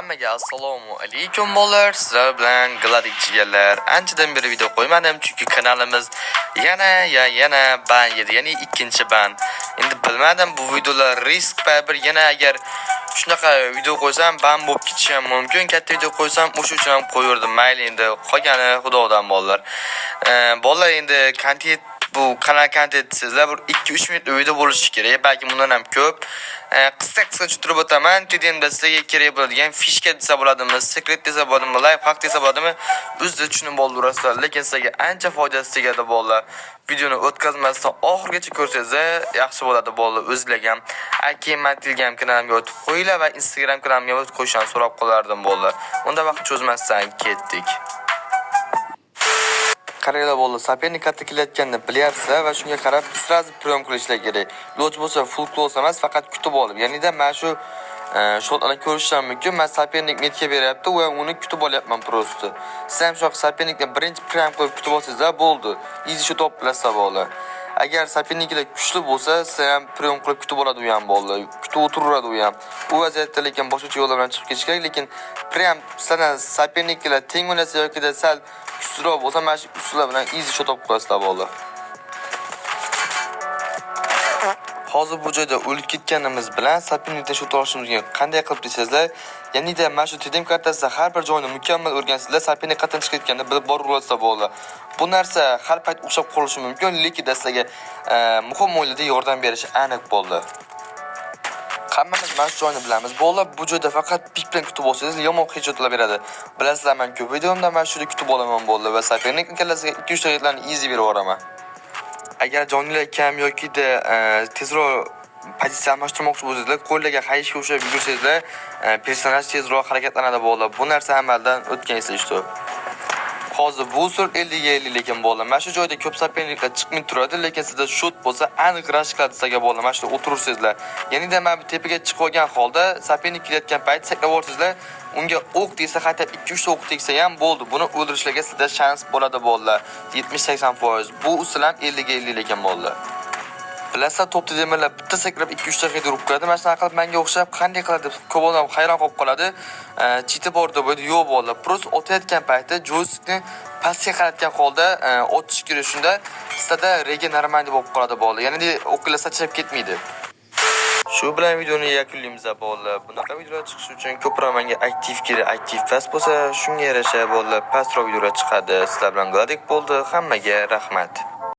Hammaga assalomu alaykum, bolalar. Sizlar bilan Gladik, jigarlar. Anchadan beri video qo'ymadim, chunki kanalimiz yana ya yana ban yedi, ya'ni ikkinchi ban. Endi bilmadim, bu videolar risk baribir, yana agar shunaqa video qo'ysam, ban bo'lib ketishi ham mumkin. Katta video qo'ysam, o'sha uchun ham qo'yurdim. Mayli, endi qolgani Xudodan, bolalar. Bolalar, endi kontent, bu kanal kontent sizlar bir 2-3 minut video bo'lishi kerak, balki bundan ham ko'p. Qisqa qisqa tushuntirib o'taman. TDMda sizlarga kerak bo'ladigan фишка desa bo'ladimi, секрет desa bo'ladimi, лайфхак desa bo'ladimi, o'zida tushunib olurasizlar. Lekin sizlarga ancha foydasi tegadi, bolalar. Videoni o'tkazmasdan oxirigacha ko'rsangizlar yaxshi bo'ladi, bolalar, o'zinglarga ham. Keyin man Telegram kanalimga o'tib qo'yinglar va Instagram kanalimga o'tib qo'yishni so'rab qolardim, bolalar. Unda vaqt cho'zmasdan ketdik. Qaranglar, bo'ldi, соперник katta kelayotganini bilyapsizlar va shunga qarab сразу прием qilishlar kerak. Iloji bo'lsa, full close emas, faqat kutib olib. Ya'nida mana shu shotlarni ko'rish ham mumkin. Man соперник метка beryapti va uni kutib olyapman просто. Siz ham shu соперник ni birinchi прием qilib kutib olsangizlar bo'ldi. Easy shot olib bilasizlar, bolalar. Agar соперник lar kuchli bo'lsa, sizlar ham прием qilib kutib oladi u ham, bolalar. Kutib o'tiraveradi u ham. U vaziyatda lekin boshqacha yo'llar bilan chiqib ketish kerak, lekin прям sizlardan соперник lar teng o'ynasa yoki sal kuchsizroq bo'lsa, mana shu usullar bilan easy shot olib qo'yasizlar, bolalar. Hozir bu joyda o'lib ketganimiz bilan соперник dan shot olishimizga qanday qilib desangizlar, ya'nida mana shu TDM kartasida har bir joyni mukammal o'rgansanglar, соперник qayerdan chiqayotganini bilib boraverasizlar, bolalar. Bu narsa har payt o'xshab qolishi mumkin, lekin sizlarga muhim o'yinlarda yordam berishi aniq bo'ldi. Hammamiz mana shu joyni bilamiz. Bolalar, bu joyda faqat peek bilan kutib olsangiz, yomon headshotlar beradi. Bilasizlar, men ko'p videomda mana shu yerda kutib olaman, bolalar, va соперник kallasiga 2-3 ta hitlarni easy berib yuboraman. Agar joninglar kam yokida tezroq pozitsiya almashtirmoqchi bo'lsangizlar, qo'llarga qayishga ushlab yugursangizlar, personaj tezroq harakatlanadi, bolalar. Bu narsa amaldan o'tgan esa что. Hozir bu usul 50 ga 50, lekin, bolalar, mana shu joyda ko'p соперник lar chiqmay turadi, lekin sizda shot bo'lsa, aniq rush qiladi sizlarga, bolalar. Mana shu o'tirsangizlar. Ya'ni mana bu tepaga chiqib olgan holda соперник kelayotgan payt sakrab yuborsangizlar, unga o'q tegsa, hatto 2-3 ta o'q tegsa ham bo'ldi. Buni o'ldirishlarga sizda shans bo'ladi, bolalar. 70-80%. Bu usul ham 50 ga 50 lekin, bolalar. Bilasizlar, top demirlar bitta sakrab 2-3 ta hid urib qo'yadi. Mana shunaqa qilib menga o'xshab qanday qiladi deb ko'p odam hayron qolib qoladi. Чит i bor deb o'ylaydi. Yo'q, bolalar. Просто otayotgan paytda joystickni pastga qaratgan holda otish kerak. Shunda sizlarda rega нормальный bo'lib qoladi, bolalar. Ya'ni o'qlar sachrab ketmaydi. Shu bilan videoni yakunlaymiz, bolalar. Bunaqa videolar chiqishi uchun ko'proq menga aktiv kerak. Aktiv past bo'lsa, shunga yarasha, bolalar, pastroq videolar chiqadi. Sizlar bilan Gladik bo'ldi. Hammaga rahmat.